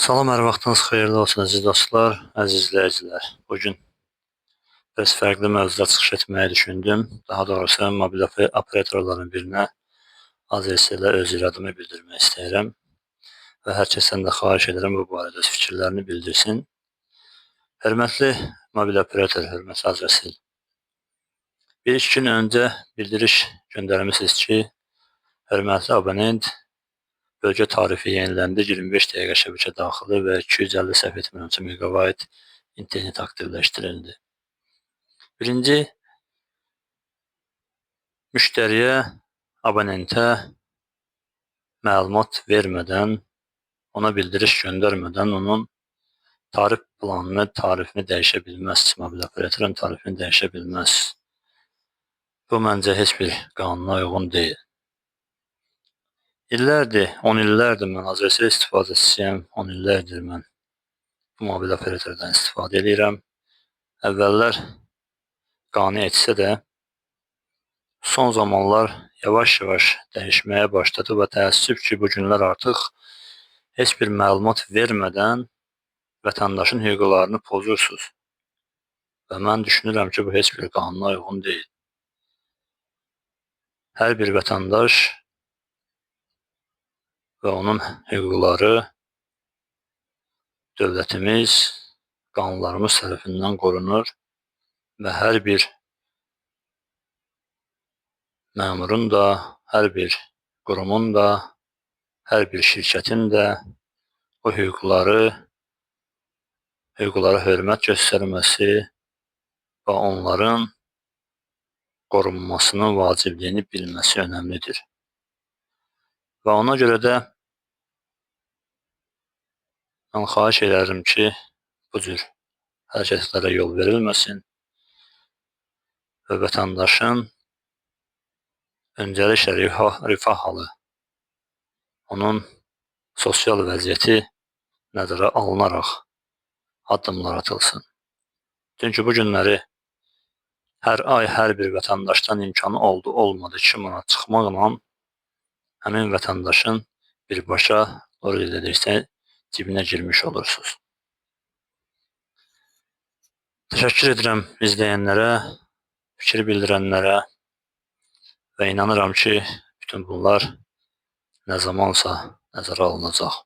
Salam, hər vaxtınız xeyirli olsun əziz dostlar, əziz izləyicilər. Bugün biraz fərqli mövzuda çıxış etməyi düşündüm. Daha doğrusu mobil operatorların birinə Azercell-ə öz iradımı bildirmək istəyirəm. Və hər kəsdən də xahiş edirəm bu barədə öz fikirlərini bildirsin. Hörmətli mobil operator, hörmətli Azercell. Bir iki gün öncə bildiriş göndərmişsiniz ki, hörmətli abonent, bölgə tarifi yeniləndi, 25 dəqiqə şəbəkə daxili və 250 səhv etmirəmsə meqabayt internet aktivləşdirildi. Birinci, müştəriyə, abonentə məlumat vermədən, ona bildiriş göndərmədən onun tarif planını, tarifini dəyişə bilməz. Mobil operatorun tarifini dəyişə bilməz. Bu məncə heç bir qanuna uyğun deyil. İllərdir, 10 illərdir mən Azercell istifadəçisiyəm, 10 illərdir mən bu mobil operatordan istifadə edirəm. Əvvəllər qane etsə də son zamanlar yavaş-yavaş dəyişməyə başladı və təəssüf ki, bu günlər artıq heç bir məlumat vermədən vətəndaşın hüquqlarını pozursunuz. Və mən düşünürəm ki, bu heç bir qanuna uyğun deyil. Hər bir vətəndaş və onun hüquqları dövlətimiz, qanunlarımız tərəfindən qorunur və hər bir məmurun da, hər bir qurumun da, hər bir şirkətin də o hüquqları, hüquqlara hörmət göstərməsi və onların qorunmasının vacibliyini bilməsi önəmlidir. Və ona görə də mən xahiş edərdim ki, bu cür hərəkətlərə yol verilməsin və vətəndaşın öncəliklə rifah halı, onun sosial vəziyyəti nəzərə alınaraq addımlar atılsın. Çünki bu günləri hər ay hər bir vətəndaşdan imkanı oldu, olmadı 2 manat çıxmaqla həmin vətəndaşın birbaşa doğru dediksə cibinə girmiş olursunuz. Təşəkkür edirəm izləyənlərə, fikir bildirənlərə və inanıram ki, bütün bunlar nə zamansa nəzərə alınacaq.